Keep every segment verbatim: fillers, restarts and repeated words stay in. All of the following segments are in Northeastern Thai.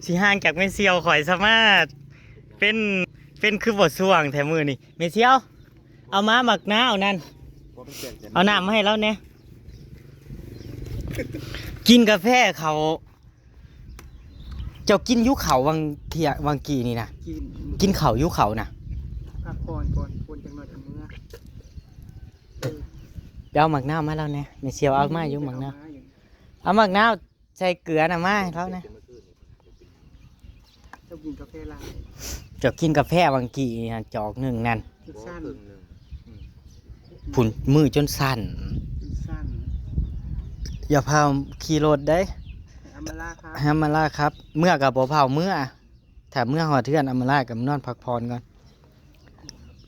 สิห่างจากแม่เสี่ยวข่อยสามารถเป็น เป็นคือบ่ส่วงแท้มื้อนี้ แม่เสี่ยว เอามาหมากนาวนั่น เอาน้ำมาให้เราแหน่ กินกาแฟเขา เจ้ากินอยู่เขาวังเที่ย วังกี้นี่นะ กิน กินเขาอยู่เขานะ พักผ่อนก่อน คนจังหน่อยจังเมื่อ เดี๋ยวเอาหมากนาวมาแล้วเนี่ย แม่เสี่ยวเอามาอยู่หมากนาว เอาหมากนาวใส่เกลือน่ะมาให้เขาเนี่ย เจ้ากินกาแฟลาย เจ้ากินกาแฟวังกี้นี่นะ จอกหนึ่งนั่น จนสั่น ผุนมือจนสั่น จนสั่น อย่าพาขี่รถได้ ให้อำมาลาครับ ให้อำมาลาครับ เมื่อกับบ่เผาเมื่อ ถ้าเมื่อฮอดเทือนอำมาลากับนอนพักผ่อนก่อน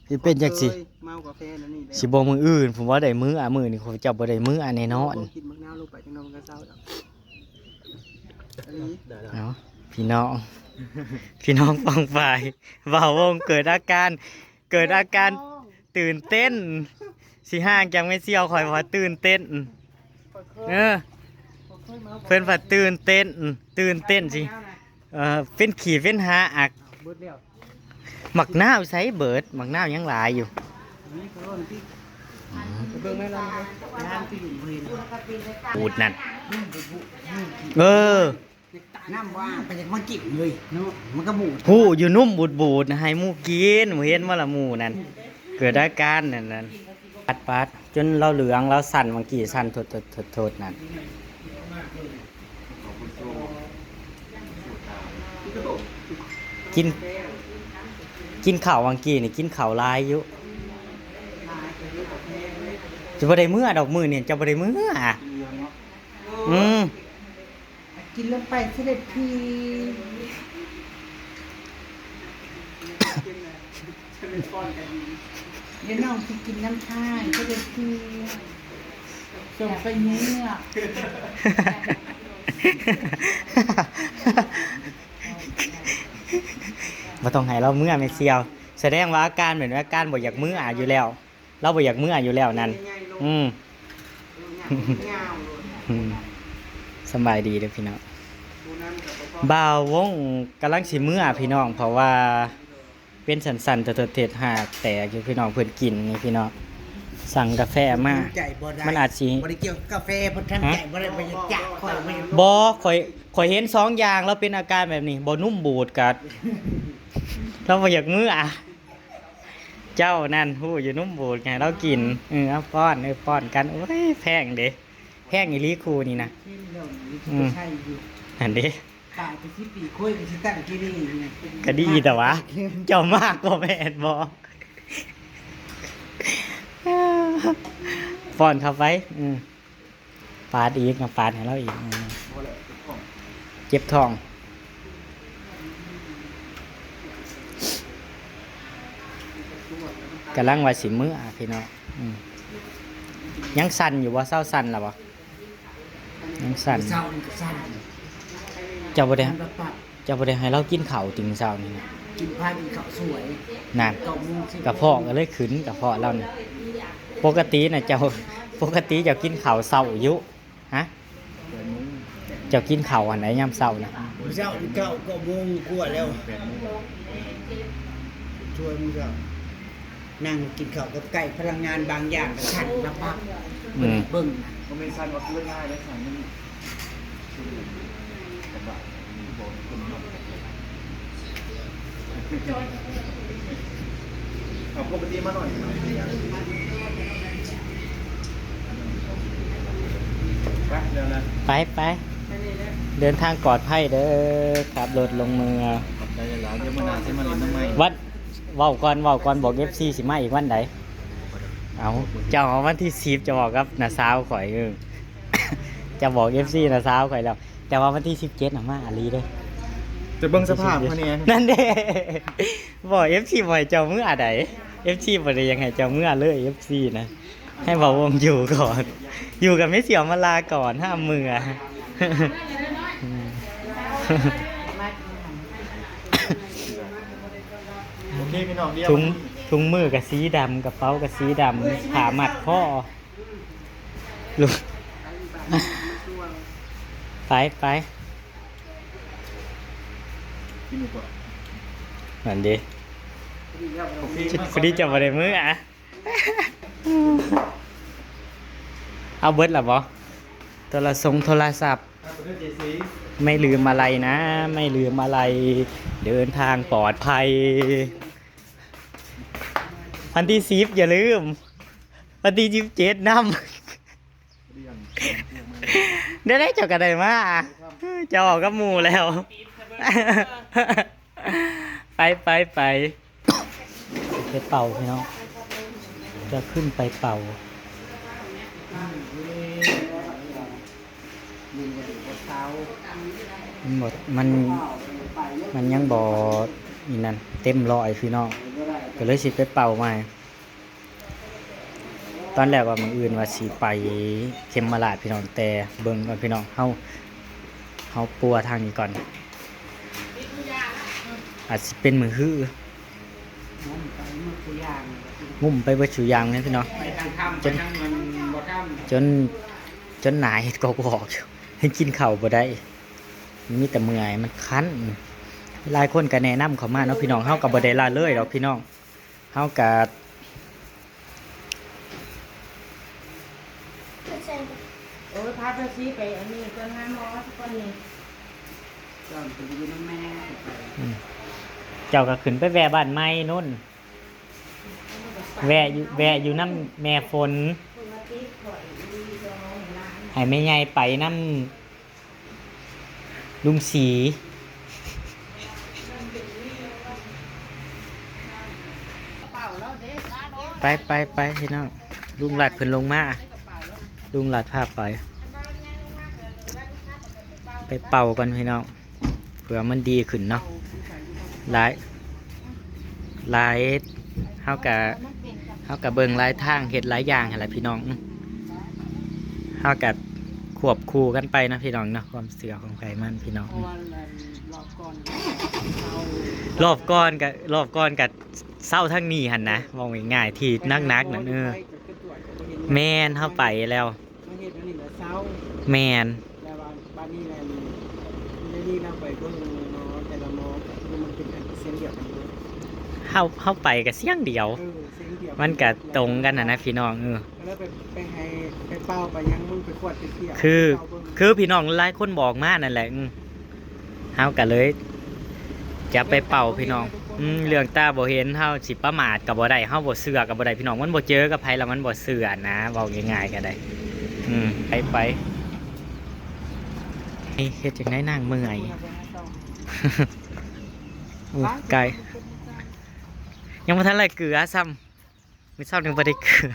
สิเป็นจังสิ เมา กาแฟนั่นนี่แหละ สิบ่มื้ออื่น ผมว่าได้มื้ออ่ะ มื้อนี้เขาเจ้าบ่ได้มื้ออ่ะแน่นอน บ่กินหมากนาวลงไปจังนอนก็เศร้าดอก อันนี้ เอา พี่น้อง พี่น้องปองปาย บ่าววงเกิดอาการ เกิดอาการตื่นเต้น สิห่างจากแม่เสี่ยวข่อยว่าตื่นเต้น เออ เพิ่นว่าตื่นเต้น ตื่นเต้นสิ เอ่อ เป็นขี้เป็นหาอัก เบิดแล้ว หมากนาวใส่เบิด หมากนาวยังหลายอยู่ นี่คือว่ามันที่ เบิ่งแม่ลองดู น้ำที่อยู่บริเวณ บูดนั่น เออ น้ำว่าไปจากมากินเลยเนาะ มันก็บูด ผู้อยู่นุ่มบูดบูดนะ ให้หมู่กิน หมู่เห็นว่าละหมู่นั่น เกิดอาการนั่นนั่น ปัดปัดจนเราเหลือง เราสั่น เมื่อกี้สั่นโทดโทดโทดโทดนั่น กิน กินข้าววังกี้นี่ กินข้าวหลายอยู่ จะบ่ได้เมื่อดอกมื้อนี่ จะบ่ได้เมื่อ อืม กินลงไปเสด็จพี่ เดี๋ยวน้องสิกินน้ำท่ายเสด็จพี่ ส่งไปเมื่อ บ่ต้องให้เราเมื่อแม่เสี่ยว แสดงว่าอาการเป็นอาการบ่อยากเมื่ออยู่แล้ว เราบ่อยากเมื่ออยู่แล้วนั่น อืม อืม สำบายดีเด้อพี่น้อง บ่าววงกำลังสิเมื่อพี่น้อง เพราะว่าเป็นสั่นๆ เถิดๆ หากแตกอยู่พี่น้อง เพิ่นกินนี่พี่น้อง สั่งกาแฟมา ใจบ่ได้ มันอาจสิ บ่ได้เกี่ยวกับกาแฟ บ่ทันใจ ฮะ บ่ได้ บ่อยากจะ ข่อยบ่อยาก บ่ ข่อย ข่อยเห็นสองอย่าง แล้วเป็นอาการแบบนี้ บ่นุ่มบูดกัด เราบ่อยากเมื่อ เจ้านั่นฮู้อยู่นุ่มบูดไง เรากิน เออ เอาป้อน เออ ป้อนกัน โอ้ย แพงเด้ แพงอีหลีคู่นี่นะ อืม ใช่อยู่ นั่นเด้ ตายไปสิบปี คุยไปสิตั้งที่นี่ ก็ดีแต่ว่า เจ้ามากกว่าแม่นบ่ ป้อนเข้าไป อืม ปาดอีกนะ ปาดให้เราอีก อืม เจ็บท้อง กำลังว่าสิมื้ออ่ะพี่น้อง อืม ยังสั่นอยู่บ่ เซาสั่นแล้วบ่ ยังสั่น เซามันก็สั่น เจ้าบ่ได้ มันก็ปรับ เจ้าบ่ได้ให้เรากินข้าวติมื้อเช้านี่นะ กินพากินข้าวสวย นั่น เก้าโมง สิบ กระเพาะก็เลยขึ้น กระเพาะเรานี่ ปกติน่ะเจ้า ปกติเจ้ากินข้าวเช้าอยู่ ฮะ เจ้ากินข้าวอันไหนยามเช้านะ มื้อเช้านี่ เก้า เก้าโมงกว่าแล้ว ช่วยมื้อเช้า นั่งกินข้าวกับไก่ พลังงานบางอย่างก็สั่นมาปั๊บ อืม เบิ่งนะ ก็ไม่สั่นว่าเพื่อนง่ายเลยสั่นนี่ เอาปกติมาหน่อย ไปแล้วนะ ไปไป เดินทางปลอดภัยเด้อ ขับรถลงเมือง ขอบใจหลายๆ เดี๋ยวมื้อหน้าสิมาเล่นน้ำใหม่ วัด เว้าก่อน เว้าก่อน บอก เอฟซี สิมาอีกวันใด เอา เจ้าเอาวันที่สิบ จะบอกกับน้าสาวข่อย เออ จะบอก เอฟซี น้าสาวข่อยแล้ว แต่ว่าวันที่สิบเจ็ดน่ะมาอีหลีเด้อ จะเบิ่งสภาพคะแนน นั่นเด้ บอก เอฟซี บ่ให้เจ้าเมือใด เอฟซี บ่ได้อยากให้เจ้าเมือเลย เอฟซี นะ ให้บ่าววงอยู่ก่อน อยู่กับแม่เสี่ยวมาลาก่อน ห้ามเมือ โอเคพี่น้อง เดี๋ยว ถุง ถุงมือก็สีดำ กระเป๋าก็สีดำ ผ้ามัดคอ ลูก ไป ไป เ นั่นเด้ พอดีจะบ่ได้มื้ออะ เอาเบิดละบ่ โทรศัพท์ โทรศัพท์ ไม่ลืมอะไรนะ ไม่ลืมอะไร เดินทางปลอดภัย วันที่สิบอย่าลืม วันที่สิบเจ็ดนำ เดี๋ยวได้เจ้าก็ได้มา เจ้าออกกับหมู่แล้ว ไปไปไป ไปเป่าพี่น้อง จะขึ้นไปเป่า มันบ่ มัน มันยังบ่ นี่นั่น เต็มร้อยพี่น้อง ก็เลยสิไปเป่าใหม่ ตอนแรกว่ามื้ออื่นว่าสิไปเขมราชพี่น้อง แต่เบิ่งก่อนพี่น้อง เฮา เฮาปัวทางนี้ก่อน อาจสิเป็นมื้อฮื้อ งุ่มไปเบิดซุอย่างเลยพี่น้อง ไปทางค่ำ จน ไปทางมันบ่ค่ำ จน จนหน้าเฮ็ดกอกๆอยู่ ให้กินข้าวบ่ได้ มันมีแต่เมื่อย มันคัน หลายคนก็แนะนำเข้ามาเนาะพี่น้อง เฮาก็บ่ได้ละเลยดอกพี่น้อง เฮาก็ โอ้ย พาไปสิ ไปอันนี้ก่อน หาหมอสักก่อนนี่ ก่อนไปอยู่นำแม่ไป อืม เจ้าก็ขึ้นไปแวะบ้านใหม่นู่น แวะอยู่ แวะอยู่นำแม่ฝน ให้แม่ใหญ่ไปนำลุงศรี ไปไปไปพี่น้อง ลุงหลัดเพิ่นลงมา ลุงหลัดพาไป ไปเป่ากันพี่น้อง เผื่อมันดีขึ้นเนาะ หลาย หลาย เฮากะ เฮากะเบิ่งหลายทาง เฮ็ดหลายอย่างหั่นล่ะพี่น้อง เฮากะควบคู่กันไปนะพี่น้องเนาะ ความเชื่อของไผมันพี่น้อง เพราะว่ารอบก่อน รอบก่อนกะ รอบก่อนกะเซาทางนี้หั่นนะ เว้าง่ายๆ ที่หนักๆ นั่น เออ แม่น เฮาไปแล้ว มาเฮ็ดอันนี้แล้วเซา แม่น แล้วว่าบัดนี้แหละ เดี๋ยวนี้เราไปเบิ่งหมอ แต่ละหมอก็คือมันเป็นอันเส้นเดียวกันเบิด เฮา เฮาไปก็เสียงเดียว เออ เส้นเดียวกัน มันก็ตรงกันน่ะนะพี่น้อง เออ ก็เลยไป ไปให้ ไปเป่าไปหยัง มึงไปกวดไปเที่ยว คือ ไปเป่าเบิ่ง คือพี่น้องหลายคนบอกมานั่นแหละ อืม เฮาก็เลย จะไปเป่าพี่น้อง อืม เรื่องตาบ่เห็น เฮาสิประมาทก็บ่ได้ เฮาบ่เชื่อก็บ่ได้พี่น้อง มันบ่เจอกับไผแล้วมันบ่เชื่อนะ เว้าง่ายๆก็ได้ อืม ไปไป เฮ็ดจั่งใด๋นางเมื่อย โอ้ย ไกล ยังบ่ทันได้เกลือซ้ำ มื้อเช้านี่บ่ได้เกลือ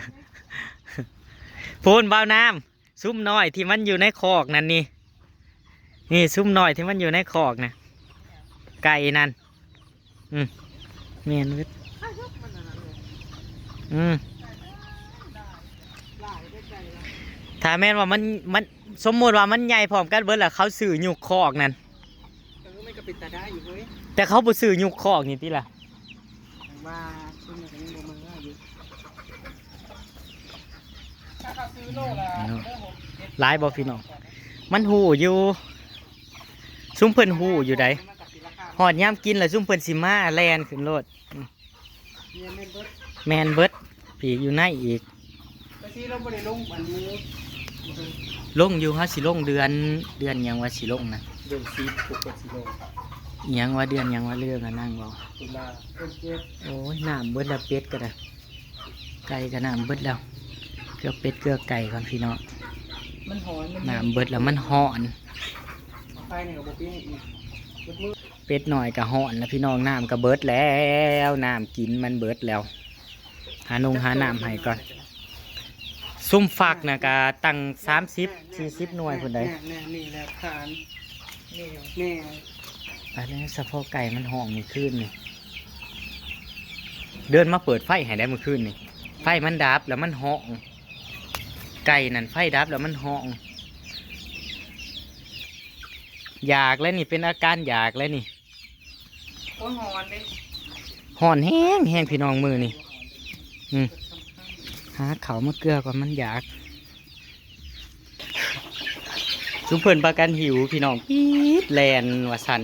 พู้น บ่าวน้ำ ซุมน้อยที่มันอยู่ในคอกนั่นนี่ นี่ซุมน้อยที่มันอยู่ในคอกนะ ไก่นั่น อืม แม่นเบิด อืม ถ้าแม่นว่ามัน มัน สมมุติว่ามันใหญ่พร้อมกันเบิดแล้ว เขาซื้อยุกคอกนั่น เออ มันก็เป็นตาได้อยู่เว้ย แต่เขาบ่ซื้อยุกคอกนี่ติล่ะ ว่าซุมนี่ก็ยังบ่มาอยู่ ถ้าเขาซื้อโลละ เนาะ หลายบ่พี่น้อง มันฮู้อยู่ ซุมเพิ่นฮู้อยู่ใด๋ ฮอดยามกินแล้วซุมเพิ่นสิมาแล่นขึ้นโลด อืม เนี่ยแม่นเบิด แม่นเบิด ผีอยู่ในอีก แต่สิเราบ่ได้ลงอันนี้ ลงอยู่ เฮาสิลงเดือน เดือนหยังว่าสิลงนะ เดือนสิบ พวกก็สิลง อิหยังว่าเดือนหยังว่าเรื่องอะนั่งเว้า ตุลา เดือนเจ็ด โอ้ย น้ำเบิดแล้ว เป็ดก็ได้ ไก่ก็น้ำเบิดแล้ว เกลือเป็ดเกลือไก่ก่อนพี่น้อง มันฮ้อน มัน น้ำเบิดแล้ว มันฮ้อน ไฟนี่ก็บ่ปิ้งอีก เบิดมื้อ เป็ดน้อยก็ฮ้อนแล้วพี่น้อง น้ำก็เบิดแล้ว น้ำกินมันเบิดแล้ว หานุงหาน้ำให้ก่อน ซุมฟักน่ะก็ตั้งสามสิบ สี่สิบหน่วยพุ้นใด๋ แน่ๆ นี่แหละฐาน นี่ แม่ อันนี้เฉพาะไก่มันฮ้องมื้อคืนนี่ เดินมาเปิดไฟให้ได้มื้อคืนนี่ ไฟมันดับแล้วมันฮ้อง ไก่นั่นไฟดับแล้วมันฮ้อง อยากแล้วนี่ เป็นอาการอยากแล้วนี่ โอ้ย ฮ้อนเด้ ฮ้อนแฮงแฮงพี่น้องมื้อนี่ อืม หาข้าวมาเกลือก่อน มันอยาก ซุมเพิ่นพากันหิวพี่น้อง ปี๊ดแล่นว่าซั่น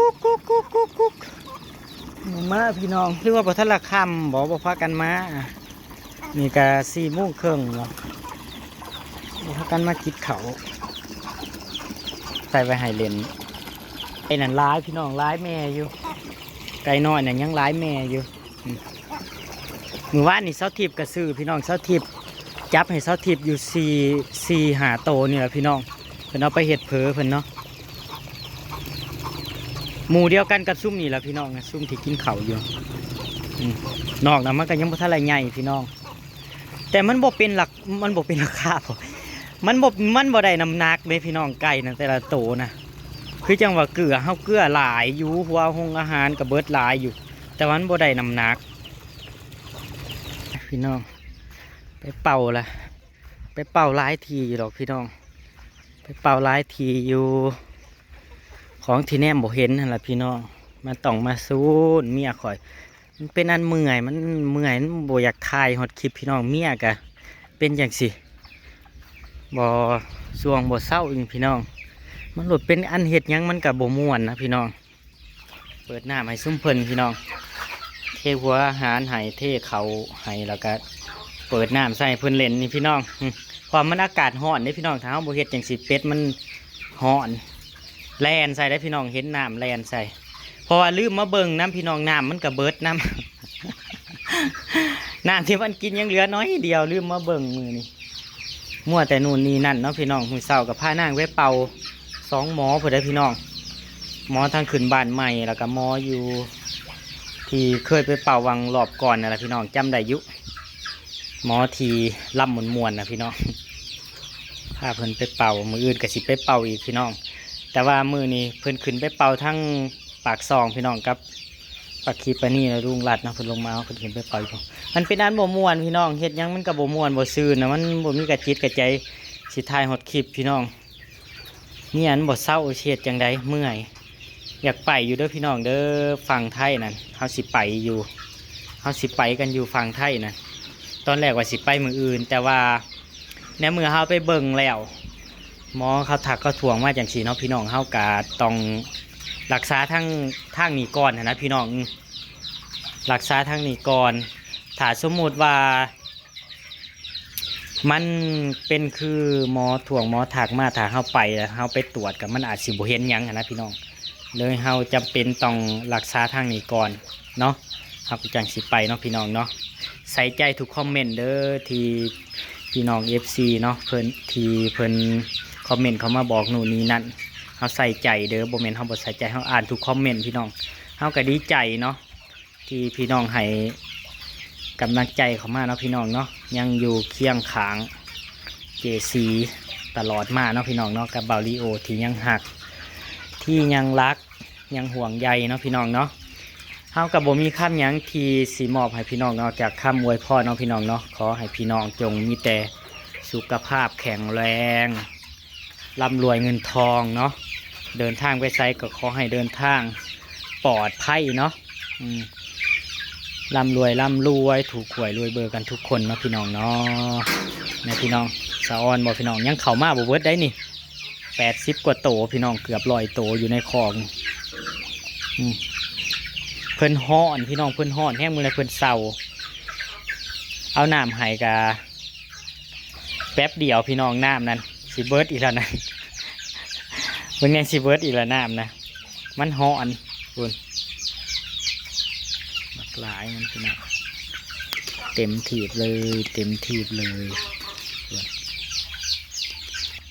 กุ๊กกุ๊กกุ๊กกุ๊กกุ๊ก มาพี่น้อง หรือว่าบ่ทันละค่ำบ่ บ่พากันมา นี่ก็สี่โมงครึ่งแล้ว บ่พากันมากินข้าว ใส่ไว้ให้เล่น ไอ้นั่นหลายพี่น้อง หลายแม่อยู่ ไก่น้อยนั่นยังหลายแม่อยู่ อืม มื้อวานนี่สาวทิพย์ก็ซื้อพี่น้อง สาวทิพย์จับให้สาวทิพย์อยู่สี่ สี่ห้าโตนี่แหละพี่น้อง เพิ่นเอาไปเฮ็ดเผอเพิ่นเนาะ หมู่เดียวกันกับซุมนี่แหละพี่น้อง ซุมที่กินข้าวอยู่ อืม นอกนั้นมันก็ยังบ่ทันละใหญ่พี่น้อง แต่มันบ่เป็นหลัก มันบ่เป็นราคาพอ มันบ่ มันบ่ได้น้ำหนักเด้พี่น้อง ไก่นะแต่ละโตนะ คือจังว่าเกลือ เฮาเกลือหลายอยู่ หัวโรงอาหารก็เบิดหลายอยู่ แต่ว่ามันบ่ได้น้ำหนัก พี่น้อง ไปเป่าละ ไปเป่าหลายทีอยู่ดอกพี่น้อง ไปเป่าหลายทีอยู่ ของที่แนมบ่เห็นนั่นล่ะพี่น้อง มันต้องมาซูนเมียข่อย มันเป็นอันเมื่อย มันเมื่อย มันบ่อยากถ่ายฮอดคลิปพี่น้อง เมียกะเป็นจังซี่ บ่ส่วงบ่เซาอีหยังพี่น้อง มันโลดเป็นอันเฮ็ดหยังมันกะบ่ม่วนนะพี่น้อง เปิดน้ำให้ซุมเพิ่นพี่น้อง เทหัวอาหารให้ เทข้าวให้ แล้วกะเปิดน้ำใส่เพิ่นเล่นนี่พี่น้อง อืม เพราะมันอากาศร้อนเด้พี่น้อง ถ้าเฮาบ่เฮ็ดจังซี่ เป็ดมันร้อน แล่นใส่ได้พี่น้อง เห็นน้ำแล่นใส่ เพราะว่าลืมมาเบิ่งนำพี่น้อง น้ำมันกะเบิดนำ น้ำที่มันกินยังเหลือน้อยเดียว ลืมมาเบิ่งมื้อนี้ มัวแต่นู่นนี่นั่นเนาะพี่น้อง มื้อเช้าก็พานางไปเป่าสองหมอพุ้นเด้อพี่น้อง หมอทางขึ้นบ้านใหม่ แล้วก็หมออยู่ ที่เคยไปเป่าวังรอบก่อนนั่นแหละพี่น้อง จำได้อยู่ หมอที่ลำม่วนๆนะพี่น้อง พาเพิ่นไปเป่า มื้ออื่นก็สิไปเป่าอีกพี่น้อง แต่ว่ามื้อนี้เพิ่นขึ้นไปเป่าทั้งปากซองพี่น้อง กับปากขีปานี่แล้วลุงรัดเนาะ เพิ่นลงมา เพิ่นขึ้นไปเป่าอยู่ มันเป็นอันบ่ม่วนพี่น้อง เฮ็ดหยังมันก็บ่ม่วนบ่ซื่นนะ มันบ่มีกระจิตกระใจสิถ่ายฮอดคลิปพี่น้อง มีอันบ่เซา สิเฮ็ดจังใด เมื่อย อยากไปอยู่เด้อพี่น้องเด้อ ฝั่งไทยนั่น เฮาสิไปอยู่ เฮาสิไปกันอยู่ฝั่งไทยนั่น ตอนแรกว่าสิไปมื้ออื่น แต่ว่าในเมื่อเฮาไปเบิ่งแล้ว หมอเขาทักเขาทวงมาจังซี่เนาะพี่น้อง เฮากะต้องรักษาทาง ทางนี้ก่อนหั้นนะพี่น้อง อืม รักษาทางนี้ก่อน ถ้าสมมุติว่า มันเป็นคือหมอทวงหมอทักมา ถ้าเฮาไปแล้วเฮาไปตรวจก็มันอาจสิบ่เห็นหยังหั้นนะพี่น้อง เลยเฮาจำเป็นต้องรักษาทางนี้ก่อนเนาะ เฮาก็จั่งสิไปเนาะพี่น้องเนาะ ใส่ใจทุกคอมเมนต์เด้อ ที่พี่น้อง เอฟซี เนาะ เพิ่น ที่เพิ่นคอมเมนต์เข้ามาบอกนู่นนี่นั่น เฮาใส่ใจเด้อ บ่แม่นเฮาบ่ใส่ใจ เฮาอ่านทุกคอมเมนต์พี่น้อง เฮาก็ดีใจเนาะ ที่พี่น้องให้กำลังใจเข้ามาเนาะพี่น้องเนาะ ยังอยู่เคียงข้างเจซีตลอดมาเนาะพี่น้องเนาะ กับบ่าวลีโอที่ยังฮัก ที่ยังรัก ยังห่วงใยเนาะพี่น้องเนาะ เฮาก็บ่มีคำหยังที่สิมอบให้พี่น้องนอกจากคำอวยพรเนาะพี่น้องเนาะ ขอให้พี่น้องจงมีแต่สุขภาพแข็งแรง ร่ำรวยเงินทองเนาะ เดินทางไปไสก็ขอให้เดินทางปลอดภัยเนาะ อืม ร่ำรวยร่ำรวย ถูกหวยรวยเบอร์กันทุกคนเนาะพี่น้องเนาะ นะพี่น้อง สะออนบ่พี่น้อง ยังเข้ามาบ่เบิดได้นี่ แปดสิบกว่าโตพี่น้อง เกือบร้อยโตอยู่ในคอกนี่ อืม เพิ่นฮ้อนพี่น้อง เพิ่นฮ้อนแฮง มื้อนั้นเพิ่นเซา เอาน้ำให้กะ แป๊บเดียวพี่น้อง น้ำนั้นสิเบิดอีกแล้วนะ เพิ่นยังสิเบิดอีกแล้ว น้ำนะ มันฮ้อน คุณ บักหลายมันพี่น้อง เต็มถีบเลย เต็มถีบเลย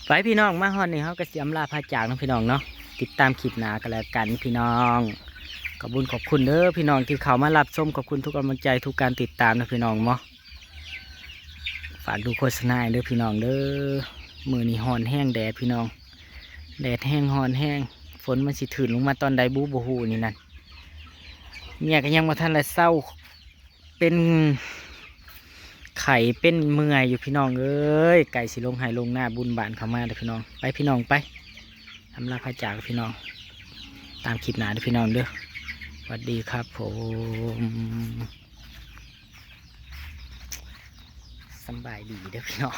ไปพี่น้อง มาฮอดนี่เฮาก็สิอำลาพาจากเนาะพี่น้องเนาะ ติดตามคลิปหน้ากันแล้วกันพี่น้อง ขอบคุณขอบคุณเด้อพี่น้องที่เข้ามารับชม ขอบคุณทุกกำลังใจ ทุกการติดตามนะพี่น้องเนาะ ฝากดูโฆษณาเด้อพี่น้องเด้อ มื้อนี้ฮ้อนแฮง แดดพี่น้อง แดดแฮง ฮ้อนแฮง ฝนมันสิถินลงมาตอนใดบุบ่ฮู้นี่นั่น เมียก็ยังบ่ทันละเซา เป็นไข้เป็นเมื่อยอยู่พี่น้องเอ้ย ใกล้สิลงไฮ่ลงนา บุญบ้านเข้ามาเด้อพี่น้อง ไปพี่น้องไป อำลาพาจากพี่น้อง ตามคลิปหน้าเด้อพี่น้องเด้อ สวัสดีครับผม สำบายดีเด้อพี่น้อง